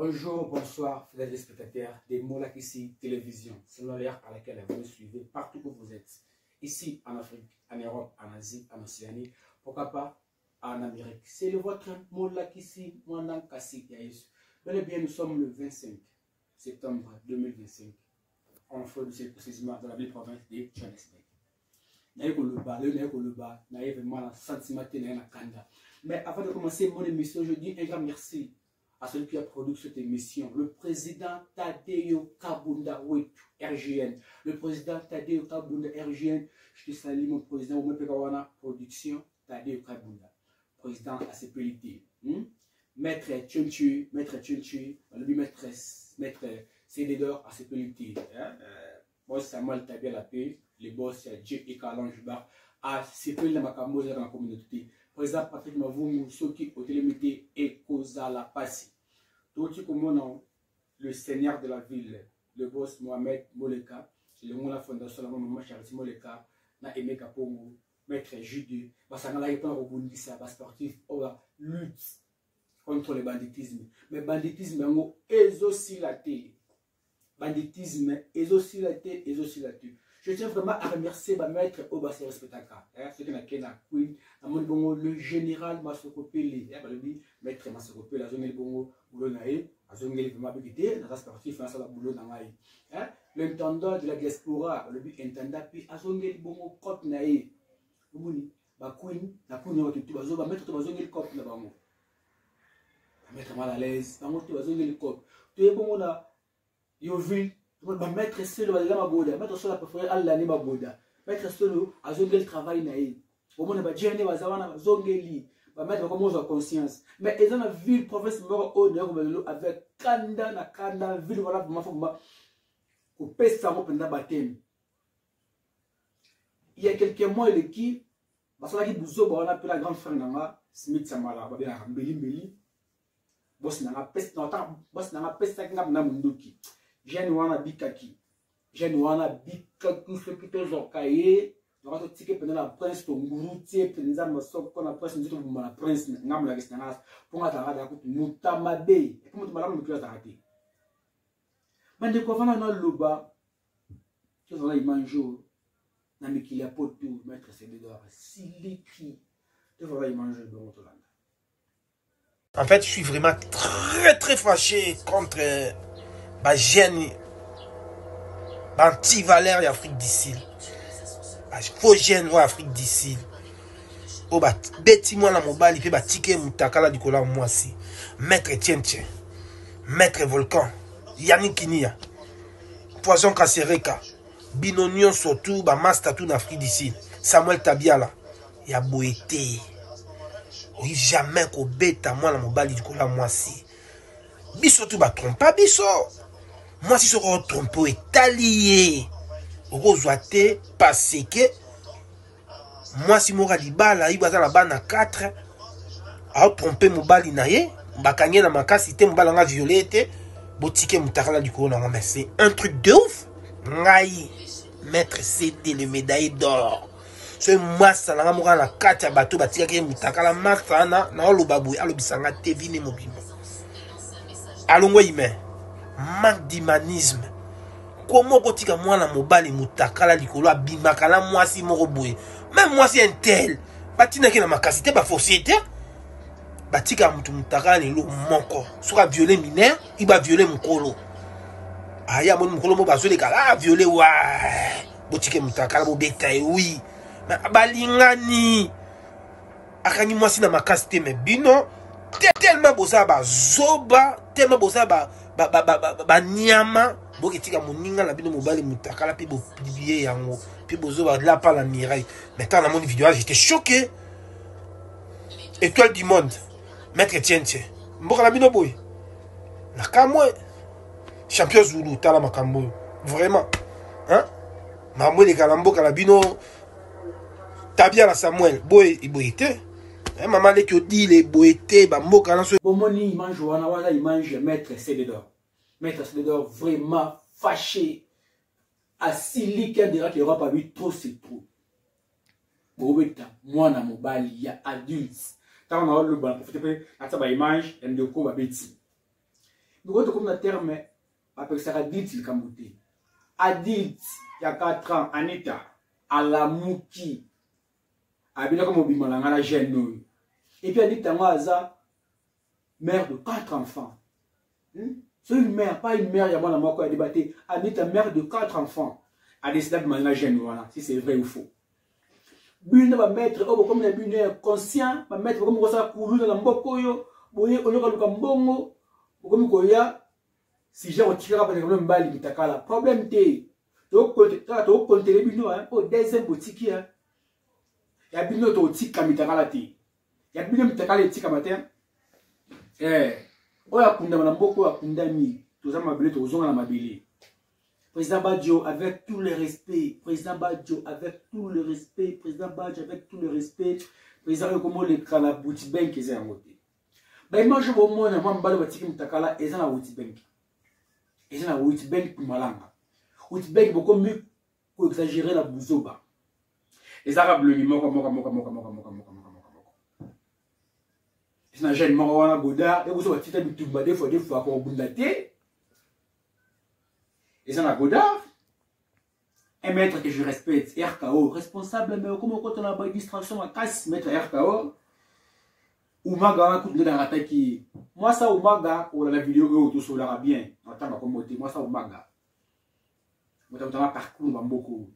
Bonjour, bonsoir, fidèles spectateurs de Molakisi Télévision. C'est l'heure à laquelle vous nous suivez partout où vous êtes. Ici, en Afrique, en Europe, en Asie, en Océanie, pourquoi pas en Amérique. C'est le vôtre Molakisi Mwanankasi Yaïs. Bel et bien, nous sommes le 25 septembre 2025, en Afrique, précisément dans la ville province de Johannesburg. Naye koloba lelo, naye koloba, naye vraiment na sentiment te, naye na kanda. Mais avant de commencer mon émission, je dis un grand merci à celui qui a produit cette émission, le président Tadeo Kabunda Wetu, RGN. Le président Tadeo Kabunda RGN, je te salue mon président, Omepekawana Production, Tadeo Kabunda, président ACPLT. Maître Tchenchu, Maître Tchenchu, lui maître, maître CDDor ACPLT. Hein? Boss Samuel Tabia la paix, le boss ya Dieu et Kalange Bar, asepeli na makambo ezalaka na communauté te. Président Patrick Mavungu, soki otelemi te ekozala pasi. Touti komona le seigneur de la ville, le boss Mohamed Moleka, elongo na fondation na mama Charity Moleka na Emeka Pongo, maître Jude, basanganaki mpona kobundisa ba sportif oyo ba lutte contre le banditisme. Mais banditisme yango ezosila te. Banditisme ezosila te, ezosila te. Je tiens vraiment à remercier ba maître oyo base respectaka. Soki nakei na Queen, namoni bongo le général Masoko Pele, balobi maître Masoko Pele azongeli bongo boulot na ye, azongeli vraiment abiki te, naza sportif, nasala boulot na ngai. L'intendant de la diaspora, balobi intendant mpe azongeli bongo cope na ye. Omoni ba Queen, na Queen oyo bato tu bazo, ba maître to bazongeli cope na bango. Ba maître mal à l'aise, bango to bazongeli cope. Toye bongo na Yoville, ba maître Selo balela maboda, maître Selo a préféré alani maboda. Maître Selo azongeli travail na ye. Omona ba jeune baza wana bazongeli, ba maître bakoma kozwa conscience. Mais eza na ville province moko oyo naye kobela lelo avec kanda na kanda, ville wana vraiment faut vraiment kopesa yango mpenza baptême. Il y a quelques mois eleki basalaki buzoba wana mpe na grand frère na nga Smith Samala, babengaka mbeli mbeli. Boss na nga pesi, na otanga, boss na nga pesaki nga na munduki. Jeune wana bikaki. Jeune wana bikaki soki tozwaka ye, naka totike mpenza na prince tonguru tie mpenza masoko na prince nzoto boma na prince nga molakisi na nga mpo nga azalaka kaka kutu moto mabe epo moto malamu mokili azalaka te. Bandeko avanda na loba tozala image oyo na mikili ya poto maître Cédédor siliki tozala image oyo bongo tolanda. En fait, je suis vraiment très très fâché contre ba jeunes, ba anti-valeurs d'Afrique du Sud. Ba faux jeunes wa Afrique du Sud. Oyo ba beti mwana mobali pe ba tike mutakala likolo ya mwasi. Maître Tienche, Maître Volcan, Yannick Kinia, Poison Kasereka, bino nyonso tout ba master tout na Afrique du Sud. Samuel Tabiala ya boye te. Oyi jamais kobeta mwana mobali likolo ya mwasi. Biso tu batrompa biso. Mwasi soki otrompe oyo etali ye, okozwa te parce que mwasi moko ya libala ayibi aza na bana 4, aotrompe mobali na ye, bakangi ye na makasi te, mobali yango aviole ye te, botike motakala likolo na yango. Mais c'est un truc de ouf. Ngai maître CD le médaillé d'or, soki masa na nga moko na kati ya bato batikaki ye motakala, masa wana naoloba boye alobisa nga te vine mobimba alongwa humain, manque d'humanisme. Komo okotika mwana mobali motakala likolo abimaka na mwasi moko boye, meme mwasi intel batinaki na makasi te, baforce te, batika motu motakala lelo moko soki aviole mineur i baviole mokolo aya amoni mokolo moko bazoleka aviole wa botike motakala bobeta ye wi balingani akangi mwasi na makasi te. Me bino tellement boza bazoba, tellement boza banyama, boketika moninga na bino mobali motakala mpe bopublie yango mpe bozoba lapa na miraille. Mais ntango namoni video, j'étais choqué. Étoile du monde, maître Tientie, mboka na bino boye na kamwe, champion Zulu, tala makambo oyo vraiment, hein? Makambo eleka na mboka na bino. Tabia na Samuel boye boye te, mama leki odile boye te, bamboka na so. Bomoni image wana, wana image ya maître Cédédor. Maître Cédédor vraiment fâché, asiliki, adiraki Europe abi trop c'est trop. Bobeta mwana mobali ya adulte. Ntango na oloba na profite mpe natia ba image ya ndeko babeti. Mikolo tokomi na terme bapekisaka adulte likambo te. Adulte ya 4 ans Anita alamuki abinaka mobima na ngai na jeune oyo. Et puis Anita yango aza mère de 4 enfants. C'est une mère, pas une mère ya mwana moko ya débatté. Anita mère de 4 enfants. A décidé de na jeune wana si c'est vrai ou faux. Bino ba maître oyo bokomi na bino inconscient, ba maître bokomi kosala kuluna na mboka oyo, boye oloka luka mbongo, bokomi koya sujet kotikaka bandeko bino mibali mitakala. Problème te. Tokontele bino po deuxième botiki ya bino totika mitakala te. Ya bino mitakala etikama te. Oyo akundama na mboka oyo akundami, toza mabele, tokozonga na mabele. Président Badjo, avec tout le respect, Président Badjo, avec tout le respect, Président Badjo, avec tout le respect, Président comment le kala Witbank eza yango te. Ba image bomona mwa mbala batiki mutakala eza na Witbank. Eza na Witbank Mpumalanga. Witbank bokomi ko exagérer la buzoba. Ezaka bilongi moko moko moko moko moko moko moko moko moko moko. Eza na jeune moko wana Godard, eboso batita bitumba des fois des fois akobunda te. Eza na Godard, un maître que je respecte, RKO, responsable, mais comment quand on a ba distraction makasi, maître RKO, Umaga wana kutu nde narataki. Moi ça Umaga, on la vidéo oyo tosolaka bien, natanga kombo te, moi ça Umaga. Moto na parcours ba mboko.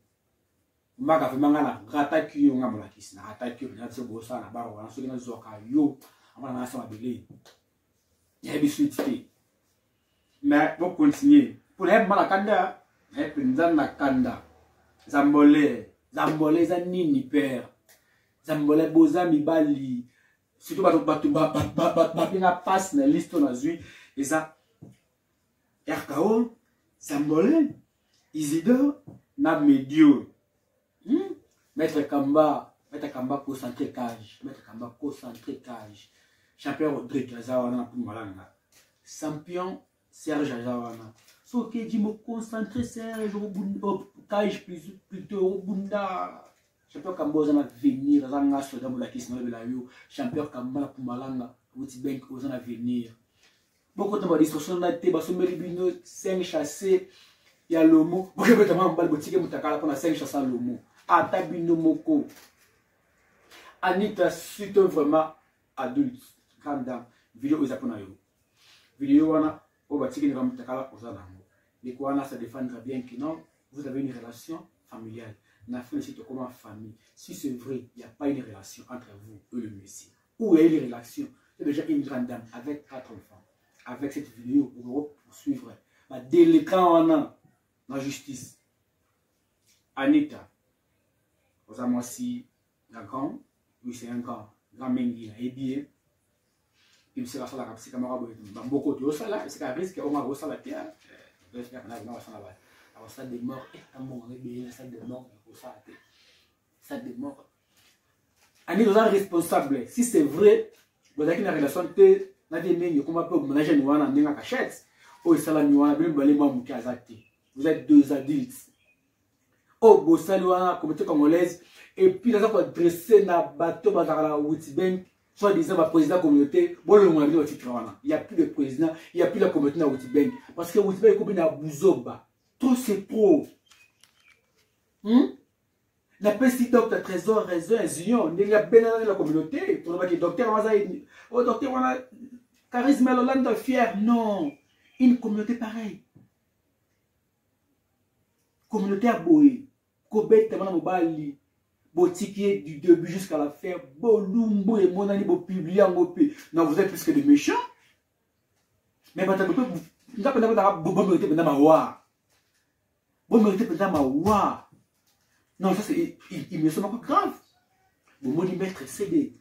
Umaga vraiment nga na rataki yo nga molakisi, na rataki yo na biso bosala na baro wana soki nazwaka yo, amona na sa mabele. Nayebi suite te. Mais bon continuer. Pour la mala kanda, na mpenza na kanda. Zambole, zambole eza nini père? Zambole boza mibali. Surtout bato bato bapenga passe na liste na zui eza RKO, Zambole, Isidore na Medio. Maître Kamba, Maître Kamba concentré cage, Maître Kamba concentré cage. Champion Rodrigue aza wana na Mpumalanga. Champion Serge aza wana. Soki Jimo concentré Serge cage plutôt Obunda. Champion Kamba oza na venir, aza nga soda molakisi na lobela yo. Champion Kamba na Mpumalanga, Witbank oza na venir. Bokota ba distraction na te, basombeli bino 5 chassés ya lomo. Bokebeta mwa mobali botike mutakala mpona 5 chassés ya lomo. Ata bino moko. Anita, surtout vraiment adulte, grande dame, vidéo eza mpona yo. Vidéo wana oyo batiki ndeka mutakala oza nango. Ndeko wana ça défendre bien que non, vous avez une relation familiale. Na fin si tokoma famille. Si c'est vrai, il n'y a pas une relation entre vous et le monsieur. Ou il y a une relation, c'est déjà une grande dame avec 4 enfants. Avec cette vidéo, vous pourrez poursuivre ma délinquant wana na justice. Anita, oza mwasi na grand, oui c'est un grand, grand mingi na yebi ye. Bisika asalaka bisika moko boye, ba mboko oyo tosala, esika risque oyo moko osala te, esika na na osala ba, na salle de mort, eh, na mbongo ebele na salle de mort, na kosala te. Salle de mort. Anita oza responsable, si c'est vrai, bozalaki na relation te, na vie mingi okoma pe obima na jeune wana ndenge ya cachette, oyo esalami wana, bino mibale mwa moke aza te. Vous êtes deux adultes. Oyo bosali wana communauté congolaise, et puis naza koadresse na bato bazalaka na Witbank, soit disant ba président communauté, bolongola bino ba titre wana. Il y a plus de président, il y a plus la communauté na Witbank, parce que Witbank ekomi na buzoba. Trop c'est trop. Napesi docteur Trésor raison ya Zion ndenge abenana na communauté, tolobaki docteur wana aza oh docteur wana charisme ya Lolanda fier, non, une communauté pareille, communauté ya boye kobeta bana mobali botiki ye du début jusqu'à la fin, bolumbu emonani bopublie yango mpe, non, vous êtes plus que des méchants. Mais bato mpe nga mpenza bataka bomérite mpenza mawa, bomérite mpenza mawa. Non, ça c'est humiliation moko grave. Bomoni maître CD,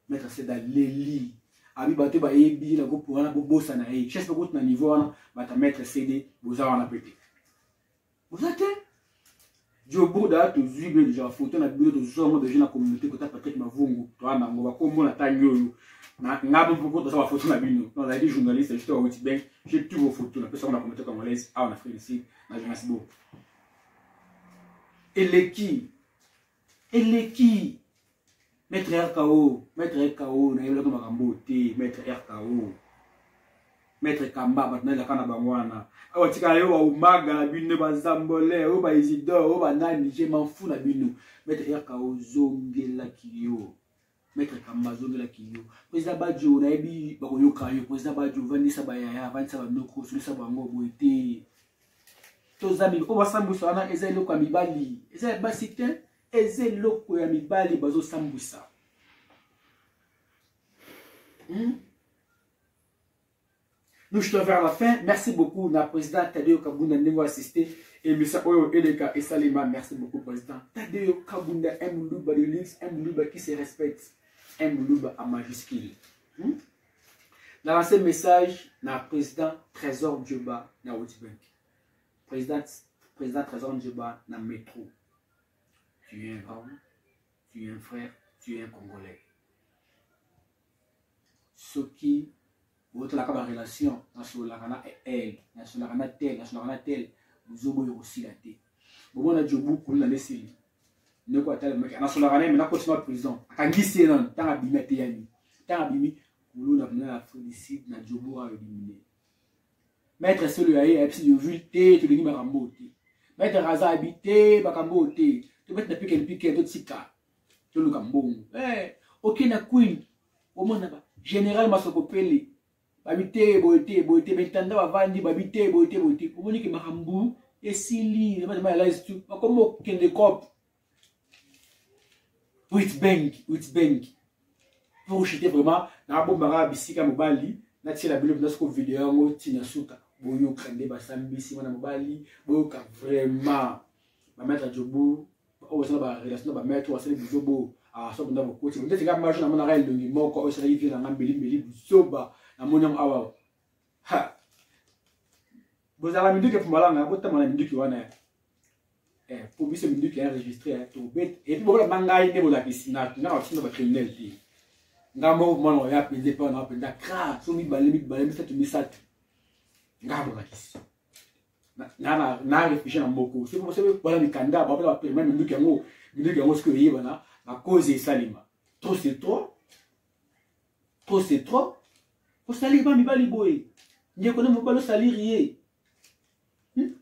maître CD aleli abi bato bayebi na groupe wana bobosana ye, chasse bakuti na niveau wana bato maître CD boza wana pe te, boza te. Joburda tozwi bino déjà photo na bino, tozwi yango déjà na communauté kota Patrick Mavungu, toa nango bakombo na tangi oyo na nga moko toza ba photo na bino. Nazalaki journaliste, j'étais au Witbank, j'ai tous vos photos na pesa na communauté congolaise awa na Afrique du Sud na Johannesburg. Eleki, eleki maître RKO, maître RKO nayebelaki makambo te, maître RKO, Maître Kamba bato nalelaka na bango wana awa tikala yo baumaga na bino bazambole oyo baisidore oyo banani je m'en fous na bino. Maître Erka ozongelaki yo, Maître Kamba azongelaki yo, Président Badio nayebi bakoyoka yo. Président Badio, vandisa bayaya, vandisa banoko, solisa bango boye te. Toza oyo basambwisa wana eza eloko ya mibali, eza ya basi te, eza eloko ya mibali bazosambwisa. Nous chutons vers la fin. Merci beaucoup na président Tadeo Kabunda ndenge assisté émission oyo eleka esalema. Merci beaucoup, président Tadeo Kabunda, un Muluba de luxe, un Muluba qui se respecte, un Muluba à majuscule. Na lancé message na président Trésor Djoba na Bank. Président Trésor Djoba na métro. Tu es un grand, tu es un frère, tu es un Congolais. Soki botalaka barelation, nasololaka na el, nasololaka na tel, nasololaka na tel, bozoboyo kosila te. Bomona Jobu kolona nde esili ndeko atelemaki, nasololaka na ye, me nakoti na prison, akangisi ye nano. Ntango abimi, ateyami. Ntango abimi, kolona mpena na Afrique du Sud na Jobu ayo elimine. Maître Solo ya ye ayebisi Jovu te, tolingi makambo te. Maître Raza ayebi te makambo te, tobeti na pike pike, totika toluka mbongo. Oke na Queen, omona ba général Masoko Pele babi te boye te boye te, bentanda bavandi babi te boye te boye te. Omoni ke makambo esili tu bakomi okende cop Witbank, Witbank pour chuter vraiment. Nabombaka bisika mobali natiela bino mpenza soko video yango ntina suka, boyoka nde basambisi mwana mobali, boyoka vraiment bamaître Jobu oyo basala barelation na bamaître oyo basali buzobo. So mpenza bokoti ndeti nga majo, namonaka elongi moko oyo esalaki vie nanga mbelimbeli buzoba, namoni yango awa. Ha, bozala minduki efumalanga, botamba na minduki wana po biso minduki ya enregistré tobet. Et puis bokola bangai nde bolakisi na nga batinda bacriminel te. Nga moko mwana oya mpenza epai na mpenza cra so mibale mibale misato misato, nga bolakisi na réfugié na moko soki bala mikanda bapela bapermis minduki yango. Minduki yango soki oyebana bakoze esalema. Trop c'est trop, trop c'est trop. Osaliri ba mibali boye, ndeko na mobali osaliri ye.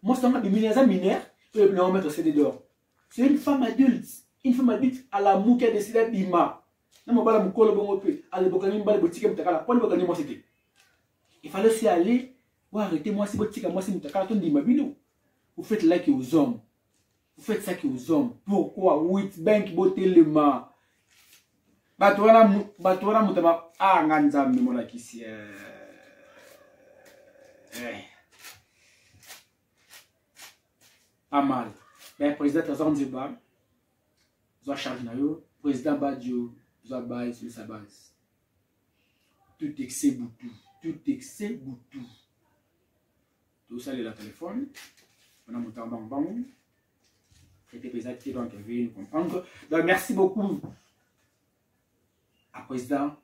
Mwasi yango abimini aza mineur oyo ebina mettre CD d'or. C'est une femme adulte, une femme adulte alamuki, adeside abima na mobala mokolo bongo mpe alebokangi mibali, botike mutakala mponi bokangi mwasi te. Il fallait aussi aller bo arrêter mwasi, botika mwasi mutakala, tondima bino. Vous faites like aux hommes, vous faites ça aux hommes, pourquoi? Witbank, botelema bato wana, bato wana moto a nga Nzambe molakisi eh. Pas mal. Mais président Trésor Nzeba, zwa charge na yo. Président Badio, zwa base sur sa base. Tout excès butu, tout excès butu. Tosalela téléphone mpona moto ya bango bango traité mpenza te. Donc veuillez nous comprendre. Donc merci beaucoup à président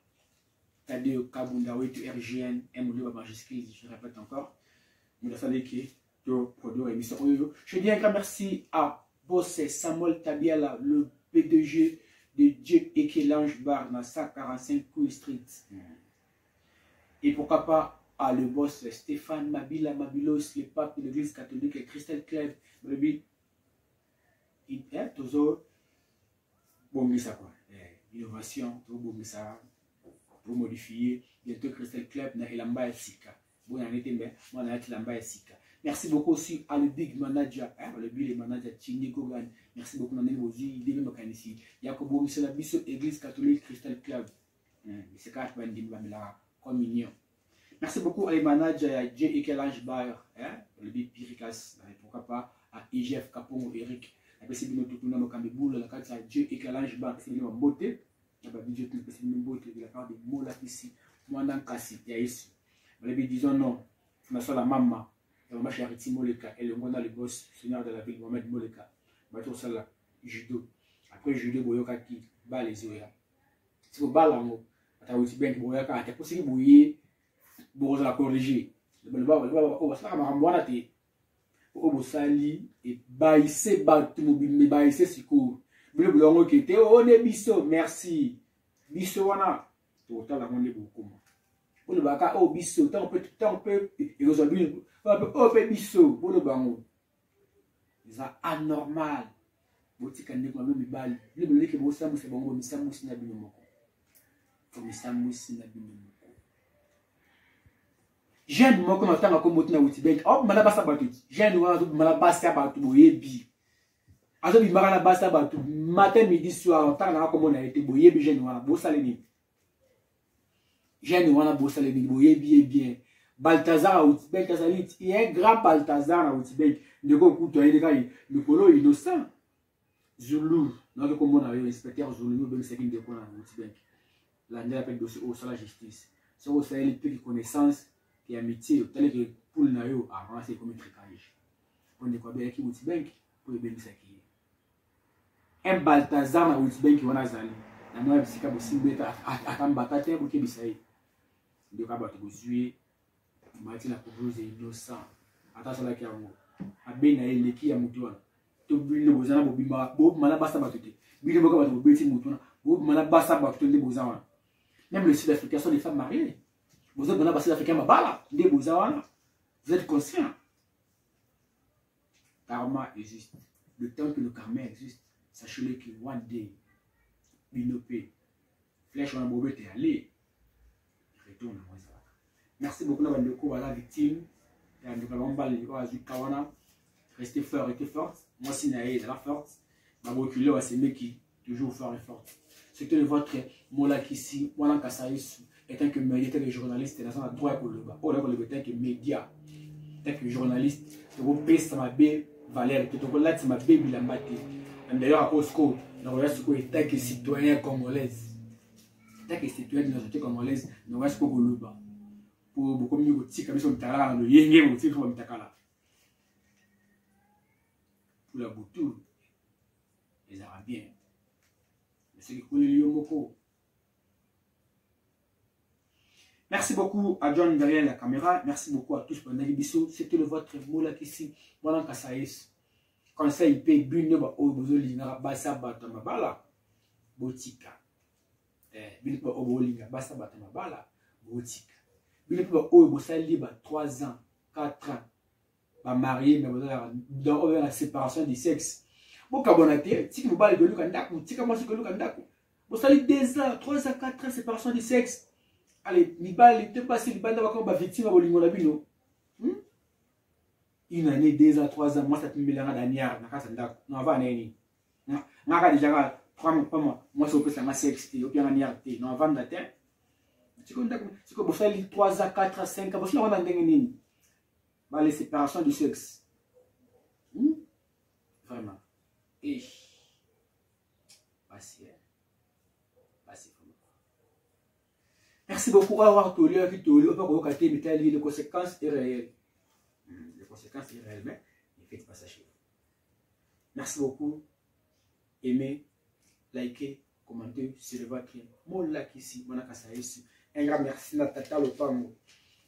Tadeo Kabunda wetu RGN M majuscule, je répète encore, moto asalaki to produire émission oyo. Je dis un grand merci à Boss Samuel Tabiala, le PDG de Dieu et L'Ange Bar na 145 Queen Street, et pourquoi pas à le boss Stéphane Mabila Mabilos, le pape de l'église catholique et Crystal Club. Baby, tozo bongisa quoi, innovation, tobongisa, tomodifier bientôt Crystal Club na elamba ya sika. Bona nete mbe mwana ya elamba ya sika. Merci beaucoup aussi à le big manager, hein, le big manager Chindi Kogan. Merci beaucoup na ndenge bozwi idée makanisi ya kobongisela biso église catholique Crystal Club, bisika bandimi bamelaka communion. Merci beaucoup à les managers ya J. Lange Bar, hein, le big Pirikas, pourquoi pas à IGF Kapongo Eric. Napesi bino tukuna mokambi bula na kati ya J. Lange Bar, napesi bino mbote na ba budget, napesi bino mbote de la part de Molakisi mwana nkasi ya Yesu. Balobi disons non fondation la mama ya mama Charity Moleka elongo na le boss seigneur de la ville Mohamed Moleka, bato kosala judo. Après judo boyokaki bale ezoya siko bala yango ata wuti benk boyaka ate po soki boye bokozala corrige. Oyo basalaka makambo wana te, oyo bosali ebayise bato mobimba, ebayise sikoyo bino bolongo ke te oyo nde biso. Merci biso wana tokotala yango nde bokoma. Bolobaka oyo oh, biso ntango mpe ntango mpe ekozwa bino oyo mpe biso boloba yango eza anormal. Botika ndeko na bino mibali, bino boleki bosambwisa bango, bomisambwisi na bino moko, bomisambwisi na bino moko. Jeune moko na tanga kombo tina Witbank, obima na basi ya bato. Jeune wana azobima na basi ya bato, boyebi azobimaka na basi ya bato matin midi soir. Ntanga nanga kombo na ye te, boyebi jeune wana, bosali nini? Jeune wana bosali nini? Boyebi ye bien. Baltazar ya Witbank azali ye grand Baltazar na Witbank. Ndeko okutu ayeli kaka mikolo innocent Zulu, nayoki kombo na yo, inspecteur Zulu, yo obemisaki ndeko na Witbank. Landela mpe dossier oyo, osala justice. Soki osaleli mpe connaissance ya amitié, otalaki poule na yo avant, se ekomi tricage, mpo ndeko abeyaki Witbank mpo ebemisaki ye. Un Baltazar na Witbank wana azali na mwa bisika bosimbi ata mbata te, bokebisa ye. Ndeko ya bato bozwi ye mati na kuruze innocent, ata asalaki yango abe na ye eleki ya motu wana. To bino boza na bobima, bobima na basa bato te. Bino boka bato bobeti motu wana, bobima na basa bato te nde boza wana. Même les Sud-Africains sont des femmes mariées. Boza bana ba Sud-Africains mabala nde boza wana. Vous êtes conscient? Karma existe. Le temps que le karma existe, sachez-le que one day bino mpe flèche wana bobete aller retour nango ezalaka. Merci beaucoup na bandeko baza victime ya ndeko na bango mobali oyo azwi ka wana. Restez fort, restez forte. Mwasi na ye ezala forte, babokilo basemeki toujours fort et forte. C'était le votre Molakisi Mwana Nkasa Yesu. Étant que média, tant que journaliste, naza na droit ya koloba oyo na koloba. Tant que média, tant que journaliste, tokopesa mabe valeur te, tokolatisa mabe bilamba te. D'ailleurs akosiko nakoya sikoyo étant que citoyen congolaise, tant que citoyen de la société congolaise, nakoya sikoyo koloba po bokomi kotika biso mitakala na loyenge, bokotika biso bamitakala. Pula butu ezalaka bien, mais soki ekoleli yo moko. Merci beaucoup à John derrière la caméra. Merci beaucoup à tous pendant biso. C'était le votre Molakisi Mwana Nkasa Yesu. Conseil pe bino ba oyo bozolingaka basi ya bato ya mabala, botika. Bino mpe baoyo bolinga basi ya bato ya mabala, botika. Bino mpe baoyo bosali ba 3 ans, 4 ans bamarie, mais bozalaka donc oyo na séparation du sexe, bokabwana te. Tiki mobali koluka ndako, tika mwasi koluka ndako. Bosali 2 ans, 3 ans, 4 ans séparation du sexe, allez, mibali te basi libanda bakoma bavictime ya bolingo na bino. Une année, 2 ans, 3 ans, mwasi atimbelanga daniar na kati ya ndako no ava naye nini? Ngaka déjà ka 3 mois, 3 mois, mwasi opesanga sexe te, opianga niar te, no avanda te. Sikoyo ndako, sikoyo bosali 3 ans, 4 ans, 5 ans, bosali wana ndenge nini bale séparation du sexe? Vraiment eh basi, basi vraiment. Merci beaucoup. Awa toli oyo toli oyo koyoka te mitali, les conséquences est réelle. Les conséquences est réelle, mais ne faites pas ça chez vous. Merci beaucoup. Aimez, likez, commentez sur votre Molakisi Mwana Nkasa Yesu. Un grand merci na tata lopango,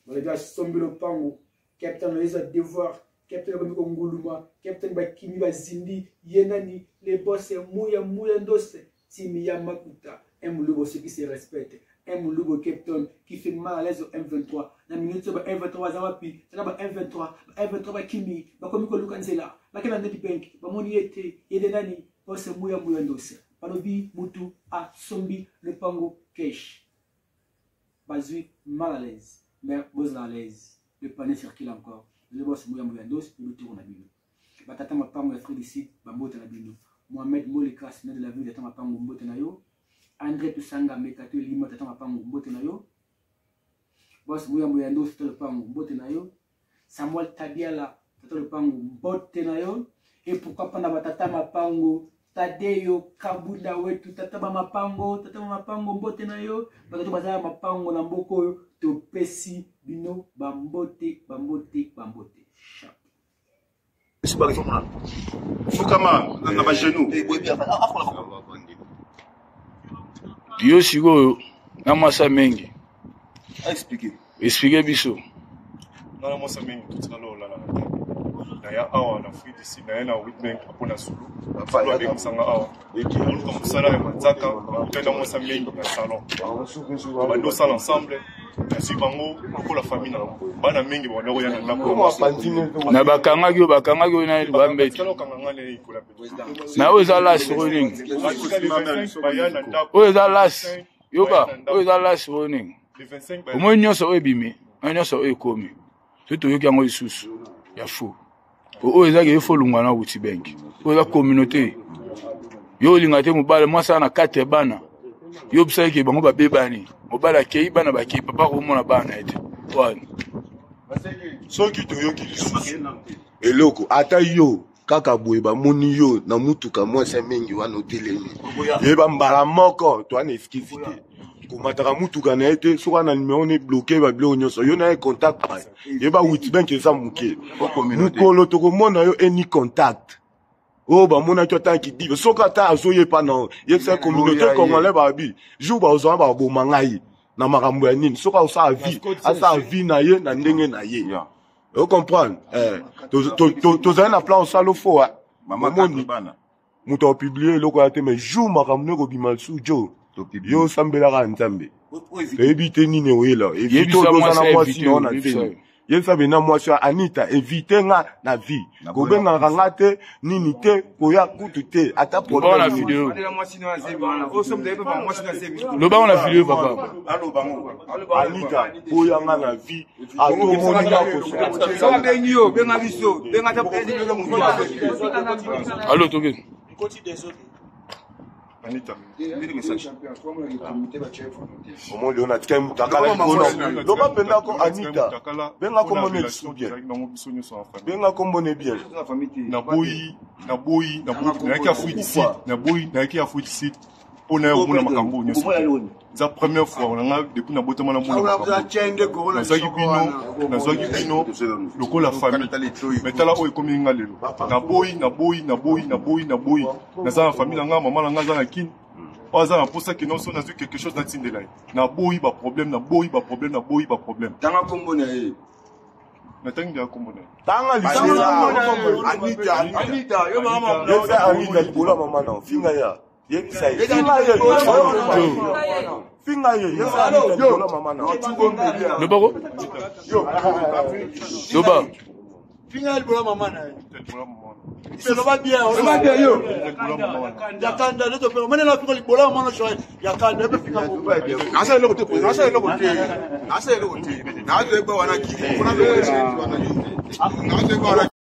balobi asombi lopango. Captain eza devoir, captain akomi konguluma, captain bakimi bazindi ye nani le boss muya muya ndose timi ya makuta. Un mulubo ce qui se respecte, un mulubo captain qui fait mal à l'aise au M23 na minute ba M23 baza wapi? Tala ba M23, ba M23 bakimi, bakomi koluka nzela, bakenda ndeti bank, bamoni ye te. Ye nde nani? Boss muya muya ndose. Balobi mutu asombi lopango cash, bazwi mal à l'aise, mais bozala à l'aise, le panier circule encore. Le boss muya muya ndos lutoko na bino, batata mapango ya Afrique du Sud, bambote na bino. Mohamed Molika, seigneur de la ville, tata mapango, mbote na yo. André Tusanga Mekato Elima, tata mapango, mbote na yo. Boss muya muya ndos, tata lopango, mbote na yo. Samuel Tabiala, tata lopango, mbote na yo. Et pourquoi pas na batata mapango Tadeyo Kabunda wetu, tata ba mapango, tata ba mapango, mbote na yo. Bato baza ya mapango na mboka oyo, topesi bino bambote, bambote, bambote. Sharp. Fukama na bagenou. Yo sikoyo na mwasa mingi, explique biso. Nga na mwasa mingi totikala olalaka te. Naya awa na Afrique du Sud, naya na Witbank mpo na Zulu. Zulu abengisanga awa oluka mosala ya manzaka, nakutani na mwasi mingi na salon, tobandi osala ensemble, nazwi bango lokola famille na bango, bana mingi babanda koya na ndako. Na bakangaki yo, bakangaki yo na bambeti na oyo eza las oyo nini, oyo eza las, yoka, oyo eza las oyo nini, omoi nyonso oyo ebimi, oyo nyonso oyo ekomi, soki toyoki yango lisusu ya fou, oyo ezaki yo fo olongwa na wuti bank, oyo eza communauté. Yo olinga te mobali mwasi aza na kati ya bana, yo obisaki ke bango babebani, mobali akei, bana bakei, papa akomona bana ye te wana. Soki toyoki lisusu eloko ata yo kaka boye, bamoni yo na mutuka mwasi mingi wana otelemi, yeba mbala moko toa na excuse te, komataka mutuka na ye te. Soki na numero ne bloqué, babiloko nyonso yo na ye contact, yeba Witbank eza moke. Mokolo tokomona yo eni contact oyo bamonaki ata kidive, soki ata azoyepa na yebisa communauté congolais, babi jour bazwa baboma ngai na makambo ya nini. Soki asala vie, asala vie na ye na ndenge na ye, ocomprendre? Tozali na plan osala fo omoni moto apublie eloko ya te, mais jour makambo no ekobima lisusu, jo yo osambelaka Nzambe, toyebi te nini oyela. Évite oza na mwasi na yo na zemi, yebisa bena mwasi ya Anita, évite nga na vie, kobengaka nga te, nini te, koya kutu te, ata. Loba na video, loba na video, papa. Anita, boya nga na vie, atomoni nga. Kosobengi yo, benga biso, benga ta. Allo, toke. Anita. Omoni leo natikali mutakala likolo, loba mpenza ko Anita, benga kombo ne lisusu bien, benga kombo ne bien. Naboyi, naboyi, naboyi, nayaki Afrique du Sud, naboyi, nayaki Afrique du Sud mpo na yo omona makambo oyo nyonso. Eza première fois na nga depuis nabotama namona makambo. Nazwaki bino, nazwaki bino lokola famille, mais tala oyo ekomi nga lelo. Naboyi, naboyi, naboyi, naboyi, naboyi. Naza na famille na nga, mama na nga aza na Kini, oyo aza na mposa kino so nazwi quelque chose natindela ye. Naboyi baproblème, naboyi baproblème, naboyi baproblème. Tanga kombo na ye. Natangi deya kombo na ye. Tanga lisela. Anita, yo mama. Yebisa Anita likolo ya mama na finga ya, yebisa ye, finga ye, finga ye, yebisa Anita likolo ya mama na. Lobako, loba. Finga likolo ya mama na ye. Loba bien, loba bien yo. Yakanda nde topeka omene na fika likolo ya mama na yakanda epe finga. Nasala eloko te, président, nasala eloko te, nasala eloko te, nazoyeba wana kili mpona wana, nazoyeba wana.